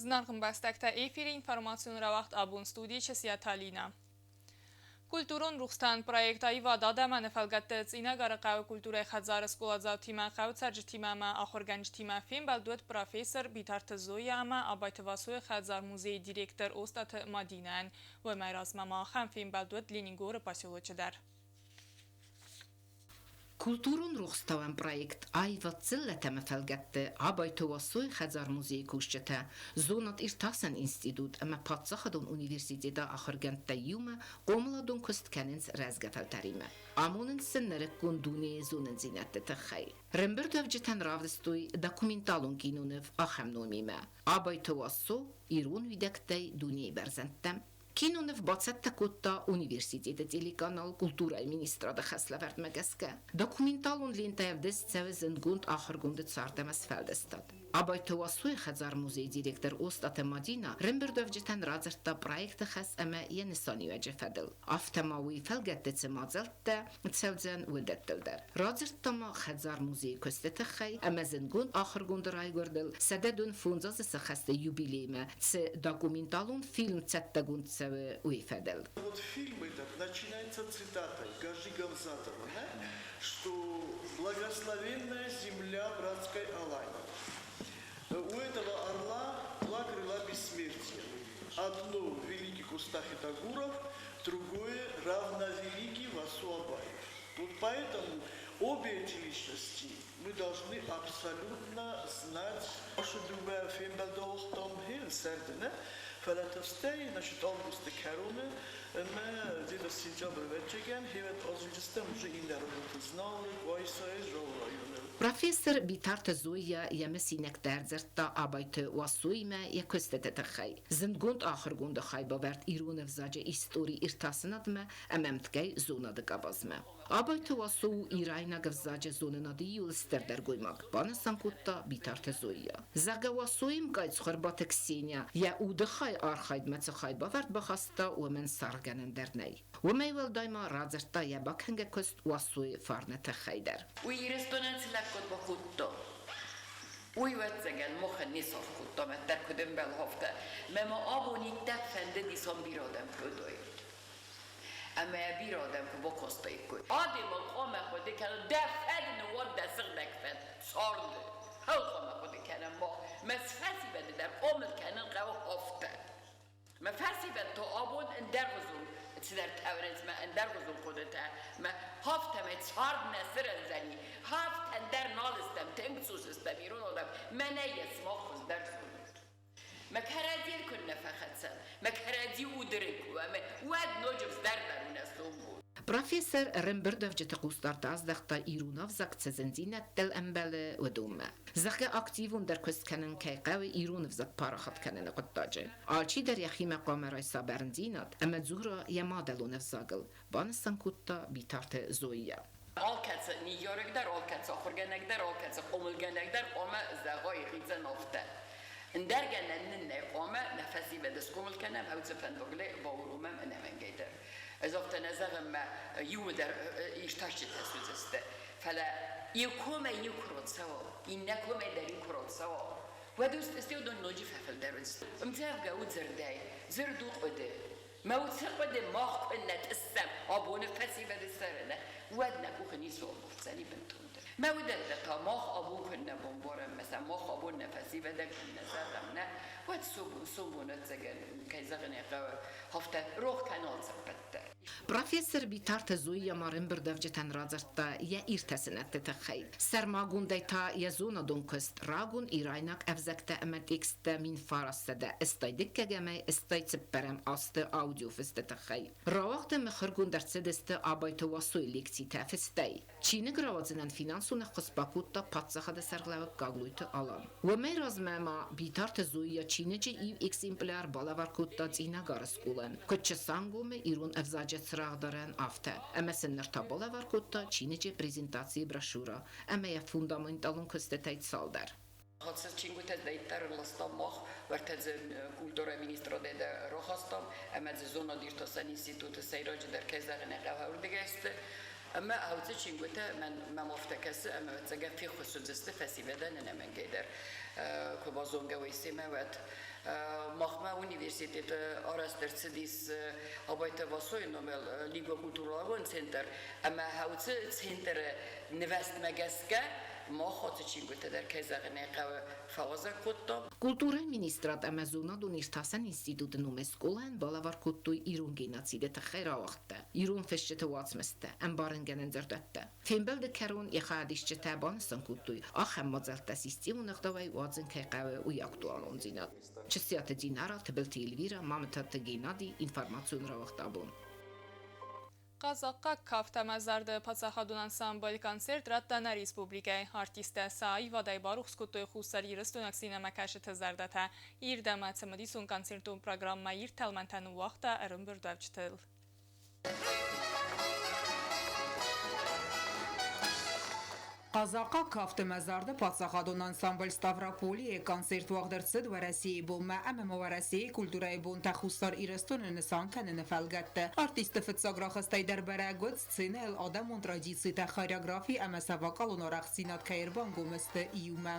Зынаргъ ӕмбӕстӕгтӕ, эфиры информацион рауагъд абон студийы Чысиаты Алинӕ. Культурон рухстауӕн проект «Аивад адӕмӕн»-ы фӕлгӕтты Цъинагары хъӕуы культурӕйы хӕдзары скъоладзаутимӕ, хъӕуы цӕрджытимӕ ӕмӕ ахуыргӕнджытимӕ фембӕлд уыд профессор Битарты Зоя ӕмӕ Абайты Васойы хӕдзар-музейы директор Остъаты Мадинӕйӕн. Уымӕй размӕ ма ахӕм фембӕлд уыд Ленингоры поселочы дӕр. Культурон-рухстауӕн проект «Аивад дзыллӕтӕм-ы фӕлгӕтты Абайты Уасойы хӕдзар-музейы кусджытӕ, зонад-иртасӕн институт ӕмӕ паддзахадон университеты ахуыргӕндтӕ иумӕ хъомыладон куыст кӕнынц рӕзгӕ фӕлтӕримӕ. Амонынц сын нырыккон дунейы зонындзинӕдты тыххӕй. Ӕрӕмбырдуӕвджытӕн равдыстой документалон киноныв ахӕм номимӕ «Абайты Уасо ирон уидӕгтӕй дунейы бӕрзӕндтӕм». Киноныв бацӕттӕ кодта университеты телеканал Культурӕйы министрады хӕслӕвӕрдмӕ гӕсгӕ. Документалон лентӕ ӕвдыст цӕуы зындгонд ахуыргонды цард ӕмӕ сфӕлдыстад. Абайты Уасойы хӕдзар-музейы директор Остъаты Мадинӕ ӕрӕмбырдуӕвджытӕн радзырдта проекты хӕс ӕмӕ йӕ нысаниуӕджы фӕдыл. Афтӕ ма уый фӕлгӕтты цы мадзӕлттӕ цӕудзӕн, уыдӕттыл дӕр. Радзырдта ма хӕдзар-музейы куысты тыххӕй ӕмӕ зындгонд ахуыргонды райгуырдыл 105 азы сӕххӕсты юбилеймӕ цы документалон фильм цӕттӕгонд цӕуы, уый фӕдыл. Вот фильм этот начинается цитатой Гажи Гамзатова, да? Что «благословенная земля братской Алании». У этого орла два крыла бессмертия. Одно великий Кустахи Тагуров, другое равновеликий Васу Абаев. Вот поэтому обе эти личности мы должны абсолютно знать. Дыууӕ фембӕлды ауагътам сӕрды, нӕ? Фӕлӕ та стӕй, значит, августы кӕроны ӕмӕ где-то сентябры вӕццӕгӕн хевӕд азылдыстӕм уже иннӕ районты Знауыры, Къуайсайы, Дзауы районы. Профессор Битарты Зоя йӕ мысинӕгтӕ ӕрдзырдта Абайты Уасоимӕ йӕ куыстыты тыххӕй. Зындгонд ахуыргонды хайбавӕрд ирон ӕвзаджы истори иртасынадмӕ ӕмӕ ӕмткӕй зонады къабазмӕ. Абайты Уасо у ирайнаг ӕвзаджы зонынады иуыл стырдӕр гоймаг, банысан кодта Битарты Зоя. Зӕгъгӕ, Уасойы мкъай Цхуырбаты Ксения йӕ удыхай архайдмӕ цы хайбавӕрд бахаста, уымӕн саргъгӕнӕн дӕр нӕй. Уымӕй уӕлдай ма радзырдта йӕ бакӕнгӕ куыст Уасойы фарны тыххӕй дӕр. Уый Ирыстонӕн цы лӕггад бакодта, уый ӕвӕццӕгӕн махӕн не саргъ кодтам, ӕндӕр куыд ӕмбӕлы, афтӕ. Мӕ ма абон иттӕг фӕндыд исон бирӕ адӕм кодтаид. Ӕмӕ бирӕ адӕм куы бакастаиккой. Адӕймаг хъуамӕ хъуыды кӕна, дӕ фӕд ныууад дӕ сыгъдӕг фӕд царды. Хъӕуы хъуамӕ хъуыды кӕнӕм мах. Мӕ фӕсивӕды дӕр хъомыл кӕнын хъӕуы афтӕ. Мӕ фӕсивӕд та абон ӕндӕргъуызон цыдӕр тӕврынц мӕ ӕндӕргъуызон хъуыдытӕ. Мӕ афтӕмӕй цард нӕ сырӕздзӕни. Хафт ӕндӕр нал стӕм, тынг цъус стӕм ирон адӕм. Мӕнӕ йӕ сымах хуыздӕр зонут. Мӕ кӕрӕдзийыл куыннӕ фӕхӕцӕм, мӕ кӕрӕдзи удырын куы уа, уӕд ноджы вздӕрдӕр у нӕ сомбон. Профессор ӕрӕмбырдуӕвджыты хъусдард аздӕхта ирон ӕвзаг цы зындзинӕдтыл ӕмбӕлы, уыдонмӕ. Зӕгъгӕ, активондӕр куыст кӕнын кӕй хъӕуы ирон ӕвзаг парахат кӕныны хъуыддаджы. Алчидӕр йӕхимӕ хъуамӕ райса бӕрндзинад ӕмӕ дзура йӕ мадӕлон ӕвзагыл, банысан кодта Битарты Зоя. Алкӕцы ныййарӕг дӕр, алкӕцы ахуыргӕнӕг дӕр, алкӕцы хъомылгӕнӕг дӕр хъуамӕ зӕгъа йӕхицӕн афтӕ. Ӕндӕр гӕнӕн нын нӕй, хъуамӕ нӕ фӕсивӕды схъомыл кӕнӕм, хӕуцы фӕндагыл бауромӕм ӕнӕмӕнгӕй дӕр. Ӕз афтӕ нӕ зӕгъын, мӕ иумӕ дӕр иртасджытӕ суыдзысты, фӕлӕ иу комӕй иу куы рацӕуа, иннӕ комӕй дӕр иу куы рацӕуа, уӕд устӕ уыдон ноджы фӕфылдӕр уыдзысты. Ӕмдзӕвгӕ у дзырдӕй, дзырд у хъуыды. Мӕ уыцы хъуыды мах куы нӕ тъыссӕм абоны фӕсивӕды сӕры, нӕ, уӕд нӕ къухы ницыуал бафтдзӕни бынтондӕр. Мӕ уыдӕттӕ та мах абон куыннӕ бамбарӕм, мӕ мах абон нӕ фӕсивӕдӕн куыннӕ зӕгъӕм, нӕ, уӕд сомбон ӕцӕгӕн, кӕй зӕгъын ӕй хъӕуы, афтӕ рох кӕны алцыппӕт дӕр. Профессор Битарты Зоя ма ӕрӕмбырдуӕвджытӕн радзырдта йӕ иртасынӕдты тыххӕй. Сӕрмагондӕй та йӕ зонадон куыст рагон ирайнаг ӕвзӕгтӕ ӕмӕ тексттӕ 1982 ӕмӕ 84 азты аудиофысты тыххӕй. Рауагъды мыхуыргонд ӕрцыдысты Абайты Уасойы лекцитӕ фыстӕй. Чиныг рауадзынӕн финансон ӕххуыс бакодта паддзахады сӕргълӕууӕг Гаглойты Алан. Уымӕй размӕ ма Битарты Зоя чиныджы иу экземпляр балӕвар кодта Цъинагары скъолайӕн, куыд Чысангомы ирон ӕвзаджы цырагъдарӕн, афтӕ. Ӕмӕ сын ныр та балӕвар кодта чиныджы презентацийы брошюрӕ ӕмӕ йӕ фундаменталон куыстытӕй цалдӕр. Хатсы чингуытӕ дӕр ластам мах, уӕртӕ дзы культурӕйы министрадӕй дӕр рахастам, ӕмӕ дзы зонад-иртасӕн институты сӕйраджыдӕр кӕй зӕгъын ӕй хъӕуы, уырдыгӕй сты. Ӕмӕ уыцы чингуытӕ мӕн мӕм афтӕ кӕсы, ӕмӕ ӕвӕццӕгӕн феххуыс уыдзысты фӕсивӕдӕн ӕнӕмӕнгӕй дӕр. Куы. Базонгӕ уой семӕ, уӕд. Махмӕ университеты арӕзт ӕрцыдис Абайты Васойы номыл лингвокультурологон центр, ӕмӕ уыцы центры нывӕзтмӕ гӕсгӕ мах ацы чингуытӕ дӕр, кӕй зӕгъын ӕй хъӕуы, фӕуазӕг кодтам. Культурӕйы министрад ӕмӕ зонадон-иртасӕн институты номӕй скъолайӕн балӕвар кодтой ирон геноциды тыххӕй рауагъдтӕ, ирон фысджыты уацмыстӕ, ӕмбарынгӕнӕн дзырдуӕттӕ. Фембӕлды кӕрон йӕ хайадисджытӕ банысан кодтой, ахӕм мадзӕлттӕ системон ӕгъдауӕй уадзын кӕй хъӕуы, уый актуалондзинад. Чысиаты Динара, Тыбылты Эльвира, Мамытаты Геннади, информацион рауагъд абон. Хъазахъхъаг кафт ӕмӕ зарды паддзахадон ансамбль концерт радта нӕ республикӕйы. Артисттӕ сӕ аивадӕй барухс кодтой хуссарирыстойнаг сценӕмӕкӕсджыты зӕрдӕтӕ. Ирд ӕмӕ цымыдисон концертон программӕ ирд тӕлмӕнтӕ ныууагъта ӕрӕмбырдуӕвджытыл. Хъазахъхъаг кафты ӕмӕ зарды паддзахадон ансамбль Ставрополийы концерт уагъд ӕрцыд Уӕрӕсейы бонмӕ ӕмӕ ма Уӕрӕсейы культурӕйы бонтӕ Хуссар Ирыстоны нысан кӕныны фӕлгӕтты. Артистты фыццаг рахызтӕй дӕр бӕрӕг уыд, сценӕйыл адӕмон традицитӕ, хореографи ӕмӕ сӕ вокалон арӕхстдзинад кӕй ӕрбангом сты иумӕ.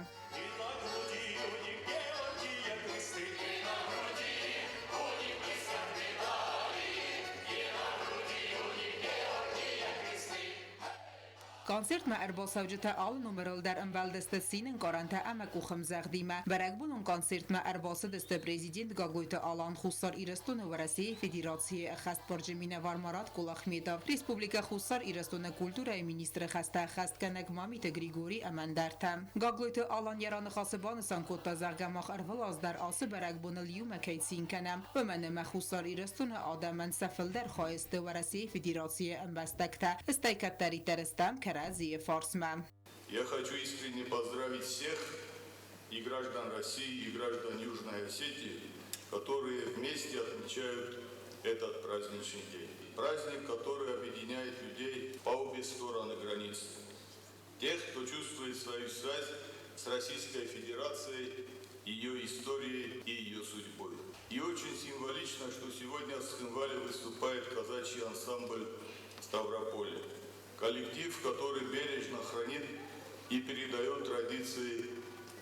Концертмӕ ӕрбацӕуджытӕ алы номерыл дӕр ӕмбӕлдысты цины ӕнкъарӕнтӕ ӕмӕ къухӕмдзӕгъдимӕ. Бӕрӕгбонон концертмӕ ӕрбацыдысты президент Гаглойты Алан, Хуссар Ирыстоны Уӕрӕсейы Федерацийы ӕххӕстбарджын минӕвар Марат Кулахметов, Республикӕ Хуссар Ирыстоны культурӕйы министры хӕстӕ ӕххӕстгӕнӕг Мамиты Григори ӕмӕ ӕндӕртӕ. Гаглойты Алан йӕ раныхасы банысан кодта, зӕгъгӕ, мах ӕрвылаз дӕр ацы бӕрӕгбоныл иумӕ кӕй цин кӕнӕм, уымӕн ӕмӕ Хуссар Ирыстоны адӕмӕн сӕ фылдӕр хай сты Уӕрӕсейы Федерацийы ӕмбӕстӕгтӕ, стӕй кӕддӕриддӕр стӕм кӕрӕдзийы фарсмӕ. Я хочу искренне поздравить всех и граждан России, и граждан Южной Осетии, которые вместе отмечают этот праздничный день. Праздник, который объединяет людей по обе стороны границы. Тех, кто чувствует свою связь с Российской Федерацией, ее историей и ее судьбой. И очень символично, что сегодня в Цхинвале выступает казачий ансамбль Ставрополья. Коллектив, который бережно хранит и передает традиции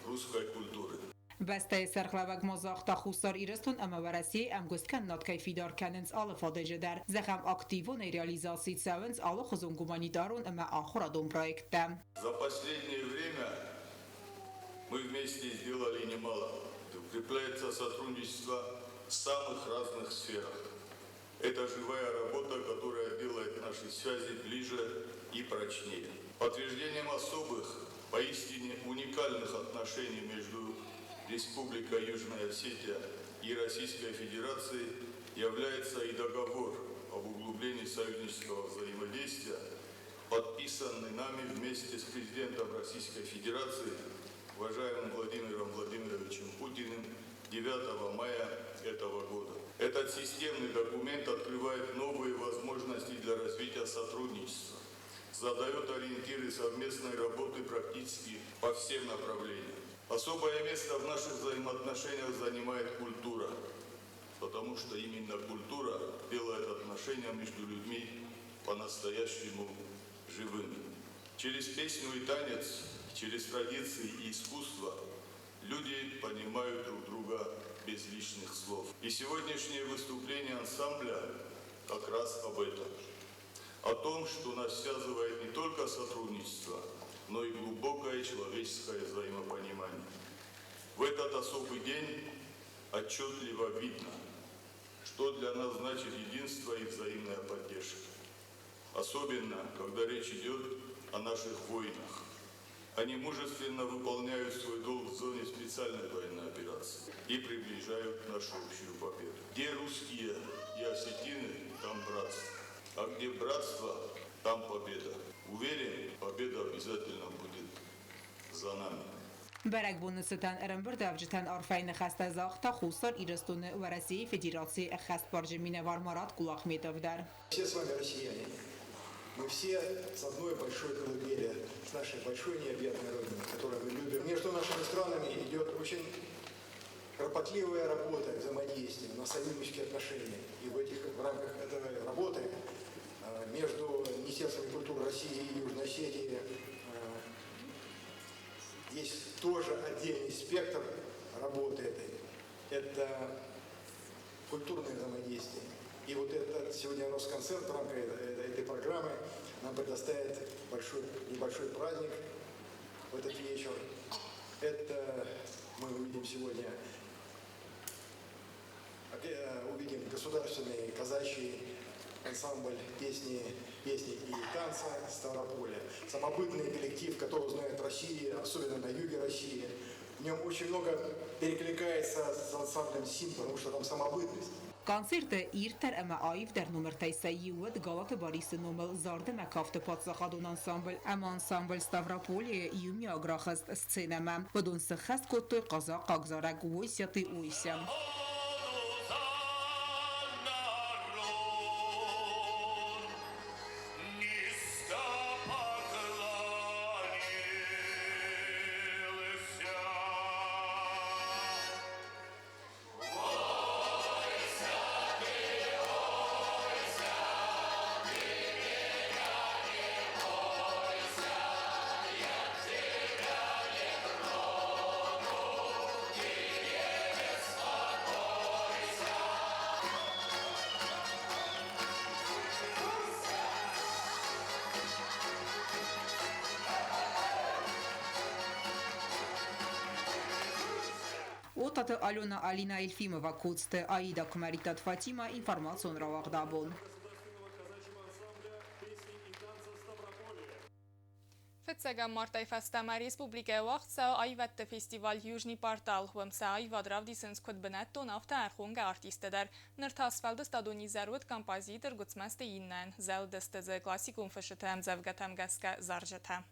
русской культуры. Бӕстӕйы сӕргълӕууӕг ма загъта, Хуссар Ирыстон ӕмӕ Уӕрӕсейы ӕмгуысткӕнынад кӕй фидар кӕнынц алы фадыджы дӕр. Зӕгъӕм, активонӕй реализаци цӕуынц алыхуызон гуманитарон ӕмӕ ахуырадон проекттӕ. За последнее время мы вместе сделали немало. Укрепляется сотрудничество в самых разных сферах. Это живая работа, которая делает наши связи ближе и прочнее. Подтверждением особых, поистине уникальных отношений между Республикой Южная Осетия и Российской Федерацией является и договор об углублении союзнического взаимодействия, подписанный нами вместе с президентом Российской Федерации, уважаемым Владимиром Владимировичем Путиным 9 мая этого года. Этот системный документ открывает новые возможности для развития сотрудничества, задает ориентиры совместной работы практически по всем направлениям. Особое место в наших взаимоотношениях занимает культура, потому что именно культура делает отношения между людьми по-настоящему живыми. Через песню и танец, через традиции и искусство люди понимают друг друга без лишних слов. И сегодняшнее выступление ансамбля как раз об этом. О том, что нас связывает не только сотрудничество, но и глубокое человеческое взаимопонимание. В этот особый день отчетливо видно, что для нас значит единство и взаимная поддержка. Особенно, когда речь идет о наших воинах. Они мужественно выполняют свой долг в зоне специальной военной операции и приближают нашу общую победу. Где русские и осетины, там братство. А где братство, там победа. Уверен, победа обязательно будет за нами. Бӕрӕгбоны цытӕн ӕрӕмбырдуӕвджытӕн арфӕйы ныхӕстӕ загъта Хуссар Ирыстоны Уӕрӕсейы Федерацийы ӕххӕстбарджын минӕвар Марат Кулахметов дӕр. Все с вами россияне. Мы все с одной большой колыбели, с нашей большой необъятной Родиной, которую мы любим. Между нашими странами идет очень кропотливая работа взаимодействия на союзнические отношения. И в рамках этой работы между Министерствами культуры России и Южной Осетии есть тоже отдельный спектр работы этой – это культурное взаимодействие. И вот этот сегодня Росконцерт в рамках этой программы нам предоставит большой, небольшой праздник в этот вечер. Это мы увидим сегодня, увидим государственный казачий ансамбль песни и танца Ставрополя. Самобытный коллектив, который знает Россия, особенно на юге России. В нем очень много перекликается с ансамблем «Сим», потому что там самобытность. Концерты ирддӕр ӕмӕ аивдӕр номыртӕй сӕ иу уыд Галаты Барисы номыл зарды ӕмӕ кафты паддзахадон ансамбль ӕмӕ ансамбль Ставрополье иумиаг рахызт сценӕмӕ. Уыдон сыххӕст кодтой хъазахъхъаг зарӕг «Ойся ты, ойся». Отаты Алена Алина Елфимова, Коцты Аида Кумаритат Фатима, информацион рауагъдабон. Фыццӕгӕм мартӕй фӕстӕмӕ республикӕйы уагъд цӕуы аивӕдты фестиваль «Южный портал». Уым сӕ аивад равдисынц куыд бынӕттон, афтӕ ӕрхонгӕ артисттӕ дӕр. Ныр та сфӕлдыстадон изӕр уыд композитор Гуыцмӕзты Иннӕйӕн. Зӕлыдысты дзы классикон фысджыты ӕмдзӕвгӕтӕм гӕсгӕ зарджытӕ.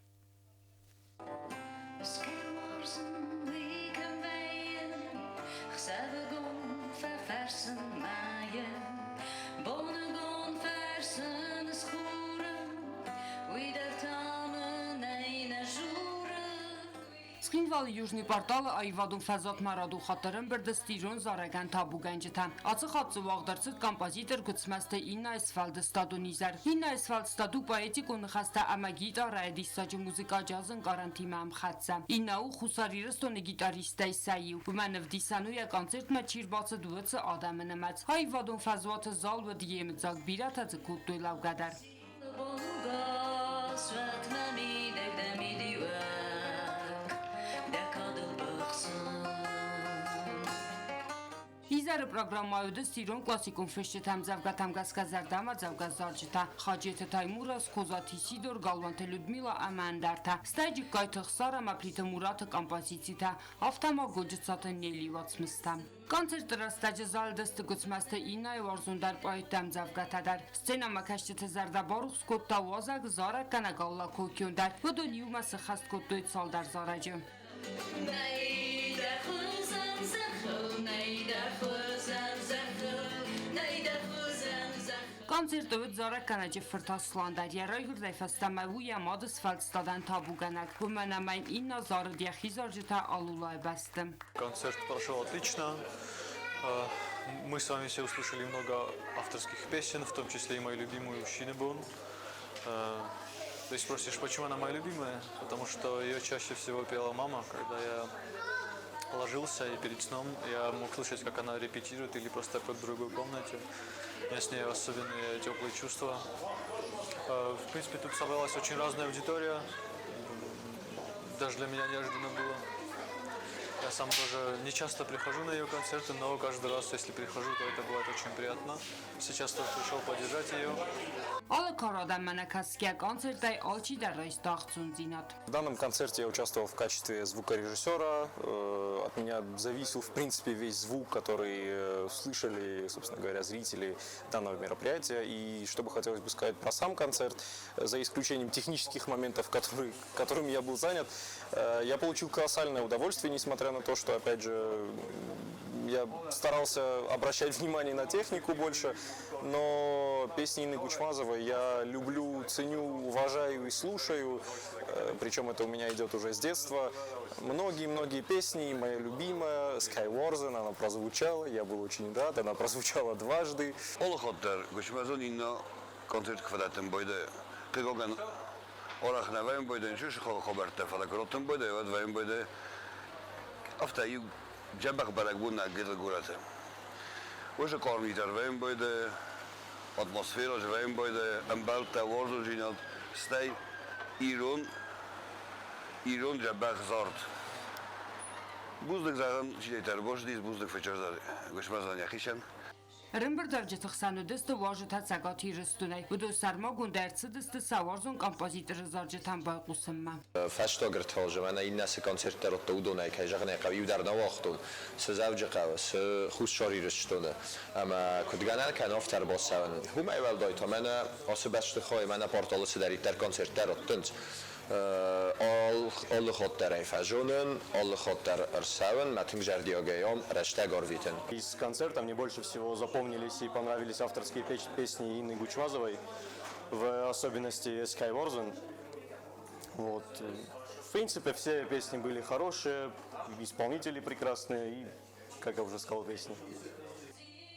Цхинвалы Южный порталы аивадон фӕзуатмӕ радон хатт ӕрӕмбырд сты ирон зарӕгӕн табугӕнджытӕ. Ацы хатт дзы уагъд ӕрцыд композитор Гуыцмӕзты Иннӕйы сфӕлдыстадон изӕр. Иннӕйы сфӕлдыстад у поэтикон ныхӕстӕ ӕмӕ гитарӕйы диссаджы музыкӕ джазы ӕнкъарӕнтимӕ ӕмхӕццӕ. Иннӕ у Хуссар Ирыстоны гитаристтӕй сӕ иу. Уымӕн ӕвдисӕн у йӕ концертмӕ чи рбацыд, уыцы адӕмы нымӕц. Аивадон фӕзуаты зал уыд йемыдзаг, бирӕтӕ дзы кодтой лӕугӕ дӕр. Изӕры программӕйы уыдысты ирон классикон фысджыты ӕмдзӕвгӕтӕм гӕсгӕ зӕрдӕмӕдзӕугӕ зарджытӕ Хаджеты Таймураз, Козаты Сидор, Галуанты Людмила ӕмӕ ӕндӕртӕ. Стӕй Джыккайты Ӕхсар ӕмӕ Плиты Мураты композицитӕ, афтӕ ма Годжыцаты Нелийы уацмыстӕ. Концерты рӕстӕджы зӕлыдысты Гуыцмӕзты Иннӕйы уарзондӕр поэтты ӕмдзӕвгӕтӕ дӕр. Сценӕмӕкӕсджыты зӕрдӕ барухс кодта уазӕг зарӕггӕнӕг Алла Кокион дӕр. Уыдон иумӕ сыххӕст кодтой цалдӕр зарӕджы. Концерты уыд зарӕггӕнӕджы фырт Аслан дӕр. Йӕ райгуырдӕй фӕстӕмӕ у йӕ мады сфӕлдыстадӕн табугӕнӕг. Уымӕн ӕмӕ йын Инна зарыд йӕхи зарджытӕ Алулайы бӕсты. Концерт прошел отлично. Мы с вами все услышали много авторских песен, в том числе и мою любимую «Шинебон». То есть спросишь, почему она моя любимая? Потому что ее чаще всего пела мама, когда я ложился, и перед сном я мог слышать, как она репетирует или просто поет в другой комнате. У меня с ней особенные теплые чувства. В принципе, тут собралась очень разная аудитория. Даже для меня неожиданно было. Я сам тоже не часто прихожу на ее концерты, но каждый раз, если прихожу, то это бывает очень приятно. Сейчас тоже пришел поддержать ее. Алы кары адӕммӕ нӕ кӕсгӕ концертӕй алчидӕр райста ӕхцондзинад. В данном концерте я участвовал в качестве звукорежиссера. От меня зависел, в принципе, весь звук, который слышали, собственно говоря, зрители данного мероприятия. И что бы хотелось бы сказать про сам концерт, за исключением технических моментов, которыми я был занят, я получил колоссальное удовольствие, несмотря на то, что, опять же, я старался обращать внимание на технику больше, но песни Инны Гучмазовой я люблю, ценю, уважаю и слушаю, причем это у меня идет уже с детства. Многие-многие песни, моя любимая Skywarzen, она прозвучала, я был очень рад, она прозвучала дважды. Алы хатт дӕр Гуыцмӕзон Инна концерт куы фӕдӕттын байдайы, хъыгагӕн, арӕх нӕ вӕййын байдайын сусӕг хабӕрттӕ, фӕлӕ куы раттын байдайы, уӕд вӕййын байдайы. Афтӕ иу Дзӕбӕх бӕрӕгбон нӕ гыццыл горӕты. Уыцы хъарм изӕр фембӕлды, атмосферӕ фембӕлды, ӕмбӕлттӕ, уарзондзинад, стӕй ирон, ирон дзӕбӕх зард. Бузныг зӕгъын, чидӕриддӕр ӕрбацыдис, бузныг фӕчӕрдӕр Гуысмӕзӕн йӕхицӕн. Ӕрӕмбырдуӕвджыты хсӕн уыдысты уазджытӕ Цӕгат Ирыстонӕй. Уыдон сӕрмагонд ӕрцыдысты сӕ уарзон композиторы зарджытӕм байхъусынмӕ. Фӕстаг ӕртӕ мӕнӕ иннӕ цы концерттӕ радта, уыдонӕй, кӕй зӕгъын ӕй хъӕуы, иу дӕр нӕ уагътон, цы Дзӕуджыхъӕуы, цы Хуссар Ирыстоны. Ӕмӕ куыд гӕнӕн кӕны, афтӕ ӕрбацӕуӕн. Уымӕй уӕлдай та мӕнӕ ацы бӕстыхайы, мӕнӕ порталы цыдӕриддӕр концерттӕ раттынц, алы хатт дӕр ӕй фӕзонын, алы хатт дӕр ӕрцӕуын, мӕ тынг зӕрдиагӕй ам рӕстӕг арвитын. Из концерта мне больше всего запомнились и понравились авторские песни Инны Гучмазовой, в особенности «Sky Warzone». Вот. В принципе, все песни были хорошие, исполнители прекрасные и, как я уже сказал, песни.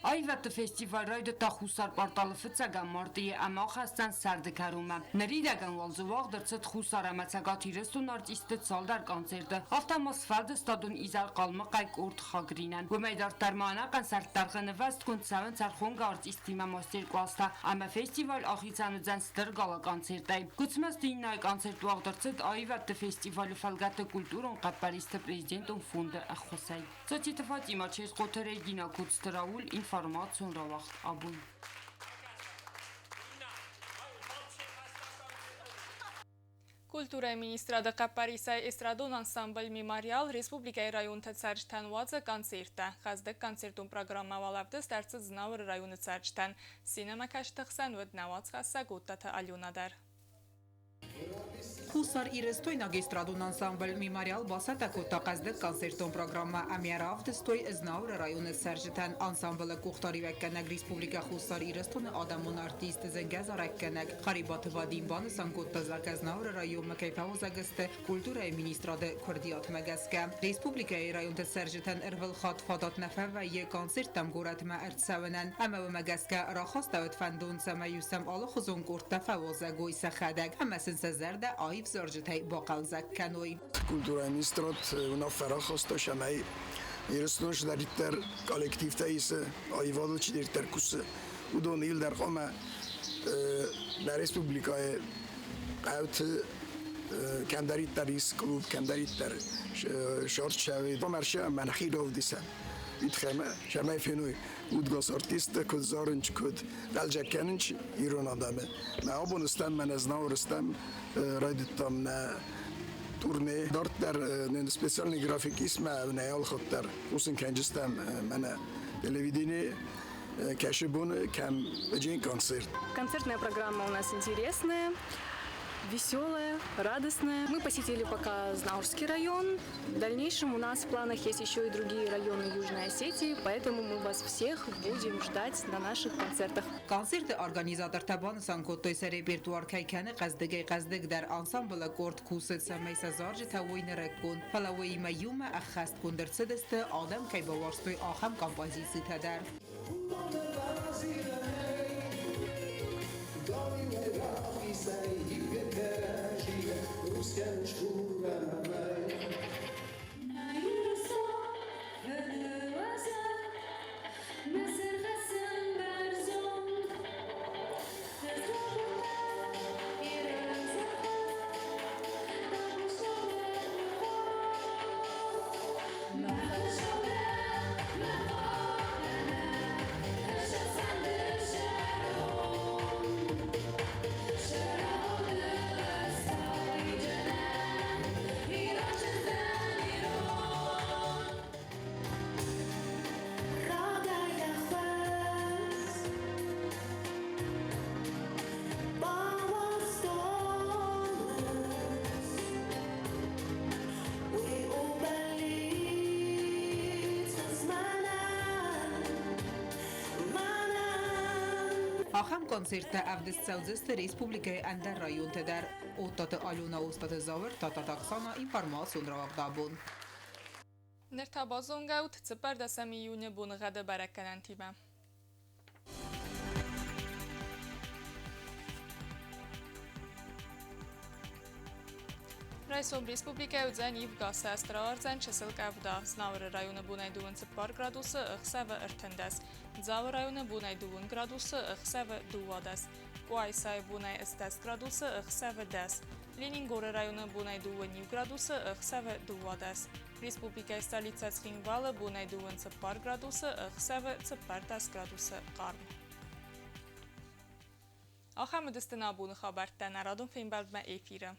Аивӕдты фестиваль райдыдта Хуссар порталы фыццӕгӕм мартъийы ӕмӕ ахӕсдзӕн сӕрды кӕронмӕ. Ныридӕгӕн уал дзы уагъд ӕрцыд Хуссар ӕмӕ Цӕгат Ирыстоны артистты цалдӕр концерты, афтӕ ма сфӕлдыстадон изӕр Хъалмыхъӕй къорд Хагринӕн. Уымӕй дарддӕр ма ӕнӕхъӕн сӕрддӕргъы нывӕзтгонд цӕуынц ӕрхонгӕ артисттимӕ мастер-къластӕ ӕмӕ фестиваль ахицӕн уыдзӕн стыр гала-концертӕй. Гуыцмӕзты Иннӕйы концерт уагъд ӕрцыд аивӕдты фестивалы фӕлгӕтты культурон хъӕппӕристы президентон фонды ӕххуысӕй. Цоциты Фатимӕ, Ческъоты Регина, Коцты Рауль, информацион рауагъд абон. Культурӕйы министрады хъӕппӕрисӕй эстрадон ансамбль «Мемориал» республикӕйы районты цӕрджытӕн уадзы концерттӕ. Хъӕздыг концертон программӕ уал ӕвдыст ӕрцыд Знауыры районы цӕрджытӕн. Сценӕмӕкӕсджыты хсӕн уыд нӕ уацхӕссӕг Оттаты Алена дӕр. Хуссар Ирыстойнаг эстрадон ансамбль «Мемориал» бацӕттӕ кодта хъӕздыг концертон программӕ ӕмӕ равдыстой Знауыры районы цӕрджытӕн. Ансамблы къухдариуӕггӕнӕг Республикӕ Хуссар Ирыстоны адӕмон артист, зынгӕ зарӕггӕнӕг Харебаты Вадим банысан кодта, зӕгъгӕ, Знауыры районмӕ кӕй фӕуазӕг сты культурӕйы министрады куырдиатмӕ гӕсгӕ. Республикӕйы районты цӕрджытӕн ӕрвылхатт фадат нӕ фӕвӕййы концерттӕм горӕтмӕ ӕрцӕуынӕн, ӕмӕ уымӕ гӕсгӕ рахастӕуыд фӕндон, цӕмӕй-иу сӕм алыхуызон къордтӕ фӕуазӕгой сӕхӕдӕг ӕмӕ сын сӕ зӕрдӕ аив зарджытӕй бахъӕлдзӕг кӕной. Культурӕйы министрад уынаффӕ рахаста, цӕмӕй Ирыстоны чидӕриддӕр коллективтӕ исы, аивадыл чидӕриддӕр кусы, уыдон иуылдӕр хъуамӕ нӕ республикӕйы хъӕуты кӕмдӕриддӕр ис клуб, кӕмдӕриддӕр сорт Хъуамӕ ӕмӕ нӕхи равдисӕм. Уый цӕмӕй феной удгас артисттӕ, куыд зарынц, куыд хъӕлдзӕг кӕнынц ирон адӕмы. Мӕ абон стӕм, мӕнӕ Знауыр стӕм, райдыдтам нӕ турне. Дарддӕр нын специальный график ис, мӕ нӕ алхатт дӕр хъусын кӕнджыстӕм мӕнӕ телевидение кӕсы боны кӕм день концерт. Концертная программа у нас интересная, веселая, радостная. Мы посетили пока Знаурский район. В дальнейшем у нас в планах есть еще и другие районы Южной Осетии, поэтому мы вас всех будем ждать на наших концертах. Концерты организатортӕ банысан кодтой, сӕ репертуар кӕй кӕны хъӕздыгӕй-хъӕздыгдӕр, ансамблы къорд кусы, цӕмӕй сӕ зарджытӕ уой нырыккон, фӕлӕ уыимӕ иумӕ ӕххӕстгонд ӕрцыдысты, адӕм кӕй бауарзтой, ахӕм композицитӕ дӕр. Ахӕм концерттӕ ӕвдыст цӕудзысты республикӕйы ӕндӕр районты дӕр. Оттаты Алена, Остаты Зауыр, Тататы Оксана, информацион рауагъд абон. Ныр та базонгӕут 14 июны боныгъӕды бӕрӕггӕнӕнтимӕ. Райсом республикӕйы уыдзӕн ивгӕ, цӕст рауардзӕн чысыл къӕвда. Знауыры районы бонӕй 24 градусы, ӕхсӕвы 13. Дзауы районы бонӕй 2 градусы, ӕхсӕвы 12. Къуайсайы бонӕй 18 градусы, ӕхсӕвы 10. Ленингоры районы бонӕй 2 градусы, ӕхсӕвы 12. Республикӕйы столицӕ Цхинвалы бонӕй 24 градусы, ӕхсӕвы 14 градусы хъарм. Ахӕм уыдысты нӕ абоны хабӕрттӕ. Нӕ радон фембӕлдмӕ эфиры.